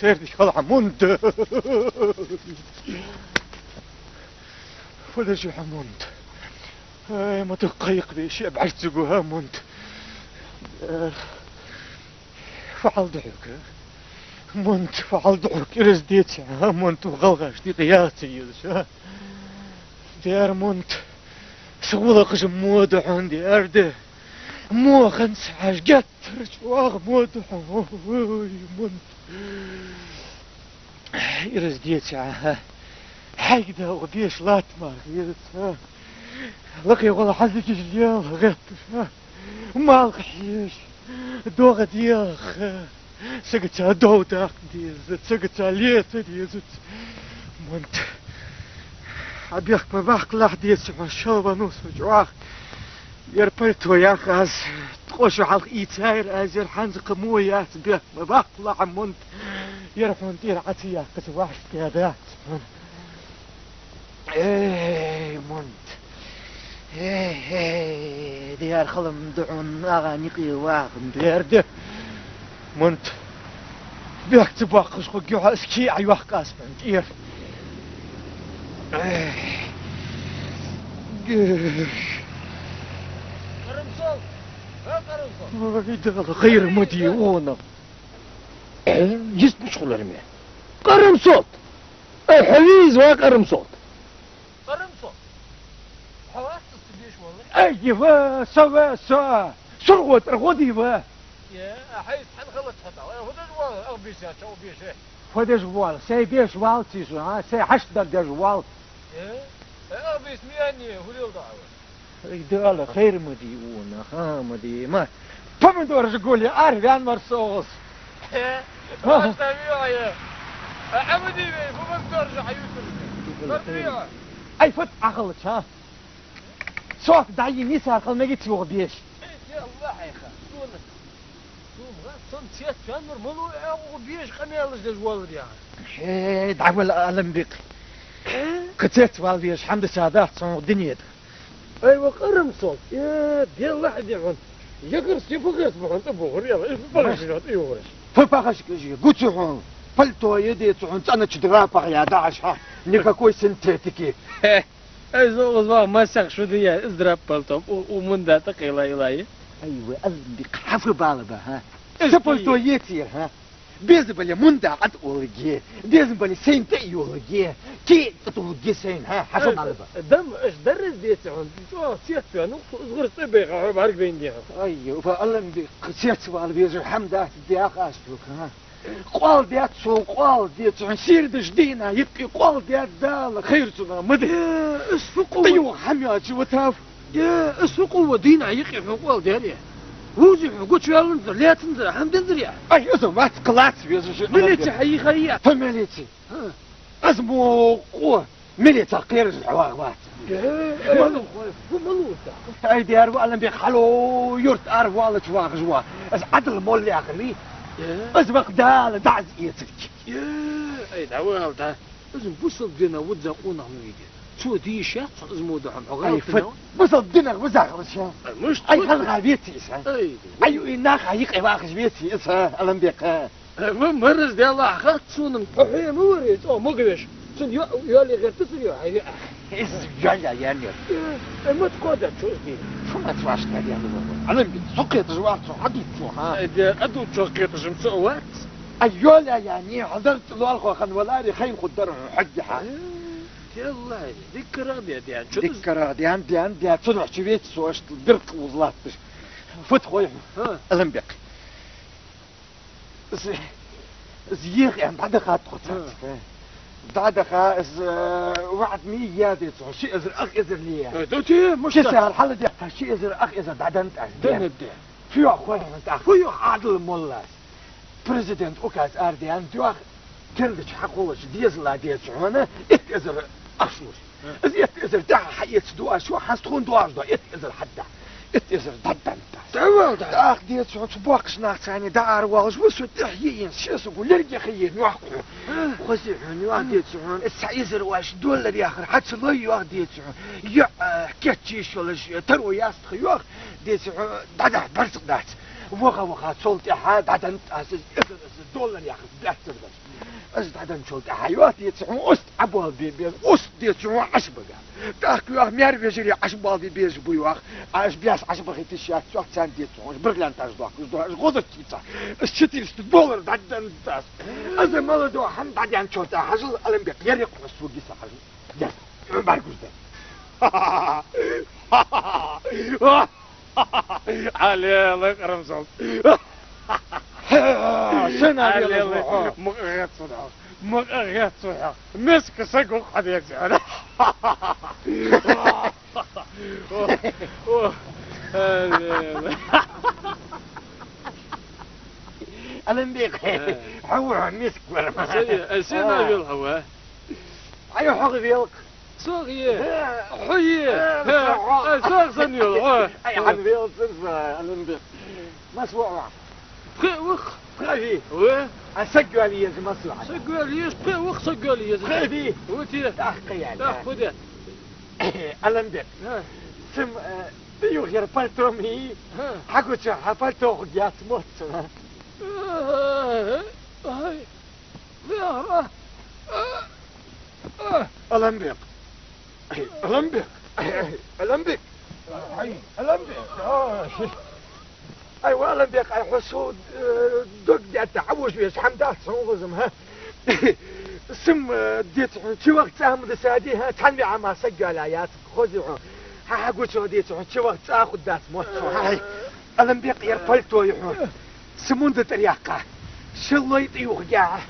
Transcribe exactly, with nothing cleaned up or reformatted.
Тердиш хала хьа, Мунт. Фу деш ва хьо, Мунт? Ай, ма дукха кхайкхабе шиъ бӀаргацаго, хӀа, Мунт? Э, фу хьал да хьога? Мунт, фу хьал да хьога? Ираз деце, хӀа, Мунт, гӀалгӀашта юкъе яха ца езаш, хӀа? Дера, Мунт, са гӀулакхаш мо да хьона, дера, да. Мо ханца хьажа геттара чӀоагӀа мо да хьона, ой, Мунт. Ираз деце, хӀа? Хьайга да укх беша латта мара хезац, хӀа? Лакхе гӀолла хьа зикаш лела гӀетташ, хӀа? Малх хьежа, догӀа деха, хӀа? Сагаца дов даккха деза, сагаца леца дезац. Мунт, хьа бехк ма баккхалахь, деце, хьона шалвану со чӀоагӀа. Ер пальто ях аз, ткъо шу хьалха ийцаяр аз, ер хӀанз кхы мо яц, бехк ма баккхалахь, Мунт. Ер хьона тӀера Ӏа ца яьккхача ваьш тӀа дац хьона. Эй, Мунт. Эй, эй, дера хала ма да хьона, нагахьа юкъе ваха, дера, да. Мунт, бехк ца боаккхаш хургья хьо, из кий Ӏайоаккх аз хьона тӀера. Эй. Къарамсол! Ва Къарамсол! Ой, Дала, хайр ма дий хьона. Э, йист мичахьа лараме? Къарамсол! Ай, хьо веза, ва Къарамсол! Къарамсол! Хьо вац ца беш валла? Ай, ва, со ва, со! СурхотӀара гӀо дий ва? Е, а хьайца хьан халац хьатӀа? Ай, фу деш валла, ах бийса чӀоагӀа беша? Фу деш валла? Сай беш валлаций со, а? Сай хьашт дар деш валла. Е, ай, ах бийса миянне, хулил да ва? Ай, Дала, хайр ма дий хьона, хӀа, ма дий, ма. Помидораш гуле, ара ваьнна вар со укхаза. Хе, ха. Ай, ма дий вай, помидораш хьаювцар. Ай, фат Ӏахалча. Сох дӀайийна йисар хила мегаций укх беша? Э, Аллахь, хьайха, сона. Сона, сона цецваьннавар малув, э, укх беша къамаьлаш деш воаллар яхар. Хе, дӀавала, Аламбик. Э? Кхы цецвала везаш хӀама да са дац цунга дунен тӀа. Ай, ва Къарамсол, э, Даьллахьа, дий хьона. Якхарс, я пхарс ба хьона цӀа бохар, я, я пхарс ба хьона цӀа йохараш. Фу пхарс кежи, гуци хьона. Пальто я, деце, хьона цӀенача драпах я дахьаш, хьа. Никакой синтетики. Ай, зо, ва, масех шу дия, из драп пальто, у, у мунда тӀакхийла илай. Ай, ва Аламбик, хьа фу бала ба, хӀа? Са пальто еций, хӀа? Безам бале мунда Ӏа тӀа улларгья, безам бале сайна тӀа йолларгья, кий тӀа тулларгья сайна, хӀа, хьа фу бала ба? Дам, аш дарраз, деце, хьона, чӀоагӀа цецваьннав, ну, из гӀурс тӀа бейха, хьо бӀаргавайна дий хьона. Ай, ва Аламбик, цецвала везар хӀама дац, дехаш хьога, хӀа? Къоал даьд сона, къоал, деце, хьона, сердаш дийнахьа юкъе къоал даьд, Дала, хайр цунах ма де. Э, из фу къуват? ТӀаювха хӀама йоацаш витав. Э, из фу къуват, дийнахьа юкъе хьона къоал даьр, э? Вовзий хьона, гучаваьлланзар, лаьцанзар, хӀама дензар, э? Ай, из вац кхы лаца везаш. Милице хьайийхай, э? Фу милице? ХӀа. Из мо къо милице кхераш хьаваха вац. Э, э, малув хой, фу малув да? Ай, дера, ва Аламбик, хьалха юрта ара воаллача вахаш ва. Из Ӏадал молла яхар вий? Э? Из ваха Дала дӀа из эцарг. Э, ай, дӀавала, да. Из бусалба дина вуза къонах ма вий. Цо дийша яц хьона из мо да хьона, хьо гӀалатанав. Ай, фу, бусалба динах вуза хилча? Ай, мишта? Ай, хьалха веций из, хӀа? Ай, ай, ю и наха юкъе вахаш веций из, хӀа, Аламбик, хӀа? Э, ма, мараз Даьллахьа, хац сона, хьо хье ма варий, цӀо ма гвеш. Цун йо-, йоалае гӀертацар йоӀ, хьай йоӀ. Из йоалае яьннаяр. Э, э, маца кхоадаьд цо из дийна? Фу маца вӀаштӀехьадаьннад? Аламбик, со кхеташ вац цох, Ӏадувца цох, хӀа? Э, де, Ӏадувцачох кхеташ-м цо вац. Ай, йоалае яьннаяр, хьо дагӀа цӀи лоалахо хинна валаре, хайна хургдар хьона хьогга, хӀа? Э, Даьллахьа, диккарагӀа де, де, чу дус- ДиккарагӀа де, де, де, цунах чу веце со, иштта биркъ узлатташ. Фуд хой хьона, хӀа, Аламбик? Из, из еха аьнна дӀадаха тхо цхьацца. ДӀадаха из, э, ваӀад ма йий, деце, хьона, ши эзар ах эзар ле. Э, да те, мишта? Ши сахьар хьалдехка, ши эзар ах эзар дӀаденнад аз. Деннад, де. Фу йоах хой хьона тӀаккха? Фу йоах Ӏадал моллас? Президента указ арадаьннад йоах, кердача хьакхоллача дезала, деце, хьона итт эзар ах шура. Из итт эзар тӀехьа хьаэца дуаш ва, хӀанз тхона доагӀаш да итт эзар хьадда. Итт эзар дӀаденнад аз. ДӀавала, да. ТӀаккха, деце, хьона, цу боккхача нахаца дӀааравоалаш ва со, тӀехьа йиъенна, ши саго лерга хьаена йоах хьона. Хозий хьона, йоах, деце, хьона, из цхьа эзар оаш доллар яхар хьа ца лой, йоах, деце, хьона. ЙоӀ, э, кийчъеш йолаш, э, таро яц тха, йоах, деце, хьона, дӀадахьа барзкъа дац. Ваха-ваха цул тӀехьа дӀаденнад аз, из эзар доллар яхаш баьццара даш. Аз дӀаденначул тӀехьа йоах, деций хьона, уст Ӏобоалабе беза, уст, деций хьона, Ӏаш бага. ТӀаккха йоах, маьр-вежарий Ӏаш боалабе безаш ба йоах, Ӏаш баьс Ӏаш бахийта йиш яц йоах царна, деций хьона, уж бриллианташ доахкаш да, уж гӀозача ца. Аз четыреста доллар дӀаденнад аз. Аз молодой хӀама дӀаденначул тӀехьа хьажал, Аламбек, ер я-кх хьона сога йиса хьажал. Дес, хьона бӀаргагуш да. Аллилай, Къарамсол. Ха, сенна велаш ва хьо? Мукъа гӀерташ ва хьо. Мукъа гӀерташ ва хьо. Миска саг ва-кх хьо, деций хьона. О, о, аллилай. Аламбек, э, хьо ва хьо миска вар. Сенна, э, сенна вел хьо, ва? Ай, хьо велк. Сох е? Э, хьо е? Э, э, хьо. Э, сох сенна вел, хьо? Ай, хьо велк, э, Аламбек. Масса ва хьо? Пхиъ ва-кх. Пхиъ вий? Ва. А саг йоалае еза масса ва хьо? Саг йоалае еза, пхиъ ва-кх саг йоалае еза. Пхиъ вий? Ва те. ТӀаккха ял. ТӀаккха фу де? Аламбек. Ха. Са-м, э, тӀаювхаяр пальто ма йий. Ха. Хьагуча хьа пальто хургьяц мотт сона. Ай. Аламбек. Аламбек. Аламбек. Аламбек. Ай, ва Аламбек, ай, хьо со, э, дог детта, хьавоаш веза хӀама дац хьона, хоза-м, хӀа? Са-м, э, деций хьона, чуваха цӀа ма дисади, хӀа? Цхьан виӀа мара саг йоалаяь яц, хозий хьона. Хьа, хьагуча, деций хьона, чуваха цӀа хургдац мотт хьона, хӀа? Аламбек, ер пальто я хьона. Са мунда тӀара яьккха. Шеллой тӀаювхаргья.